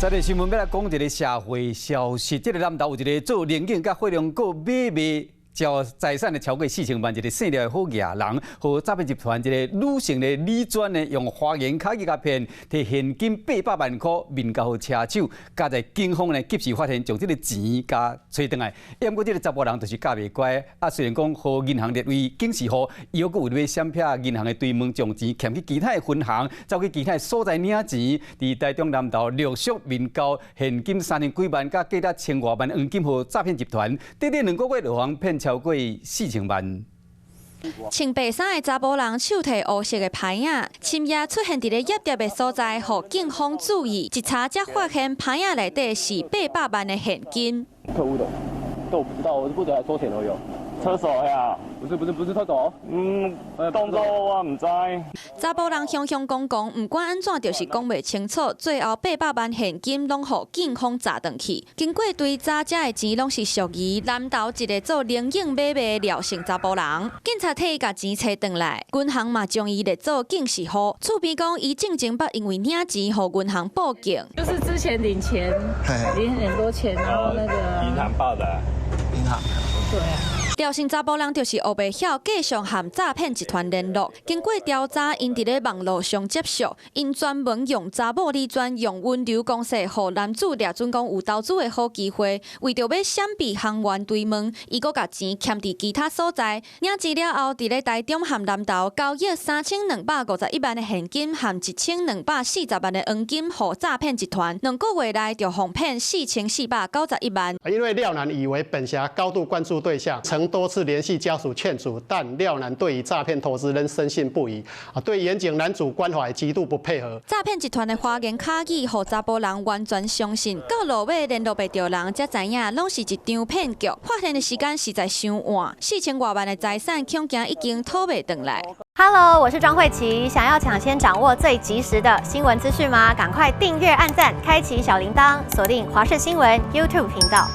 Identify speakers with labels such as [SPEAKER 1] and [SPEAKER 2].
[SPEAKER 1] 這个新聞欲來講一个社會消息，這个南投有一个做靈境佮火龍果買賣招財產的超過4000萬，一个姓廖的好額人，予詐騙集團一个女性的李專呢，用花言巧語共騙，提現金800萬箍，面交予車手，佮在警方呢及時發現，將這个錢共揣轉來。毋過這个查埔人就是教袂乖，啊雖然講予銀行列為警示戶，伊猶閣為欲閃避銀行的追問，將錢藏去其他的分行，走去其他的所在領錢。佇台中南投陸續面交現金3000幾萬，佮價值1000外萬黃金予詐騙集團，短短2個月就予人騙超過4000萬。
[SPEAKER 2] 穿白衫的查埔人手提烏色的牌仔，深夜出現佇咧挹碟的所在，予警方注意。一查才發現牌仔內底是八百萬的現金。
[SPEAKER 3] 客戶的，這我不知道，我是負責來收錢而已。
[SPEAKER 4] 廁所呀？
[SPEAKER 3] 不是不是不是廁所。
[SPEAKER 4] 嗯，當作我毋知。
[SPEAKER 2] 查埔人雄雄講講，毋管按怎，就是講袂清楚。最後八百萬現金攏予警方查轉去。經過追查，這的錢攏是屬於南投一个做靈境買賣的廖姓查埔人。警察替伊共錢揣轉來，銀行嘛將伊列做警示戶。厝邊講，伊進前捌因為領錢予銀行報警。
[SPEAKER 5] 就是之前領錢，領很多錢，然後那個
[SPEAKER 4] 銀行報的，
[SPEAKER 6] 銀行。
[SPEAKER 5] 對啊。
[SPEAKER 2] 廖姓查埔人就是烏白曉，繼續和詐騙集團聯絡。經過調查，𪜶佇咧網路上接觸，𪜶專門用查某李專用溫柔攻勢，予男子掠準講有投資的好機會，為著欲閃避行員追問，伊閣共錢藏佇其他所在。領錢了後，佇咧台中和南投交易3251萬的現金和1240萬的黃金，予詐騙集團2個月內就予騙4491萬。
[SPEAKER 7] 因為廖男以為本轄高度關注對象，曾多次聯繫家屬勸阻，但廖男對於詐騙投資仍深信不疑，啊，對員警攔阻關懷極度不配合。
[SPEAKER 2] 詐騙集團的花言巧語，予查埔人完全相信，到落尾聯絡袂著人，才知影攏是一場騙局。發現的時間實在傷晚，4000外萬的財產恐驚已經討袂轉來。
[SPEAKER 8] Hello，我是莊慧琪，想要搶先掌握最及時的新聞資訊嗎？趕快訂閱、按讚、開啟小鈴鐺，鎖定華視新聞 YouTube 頻道。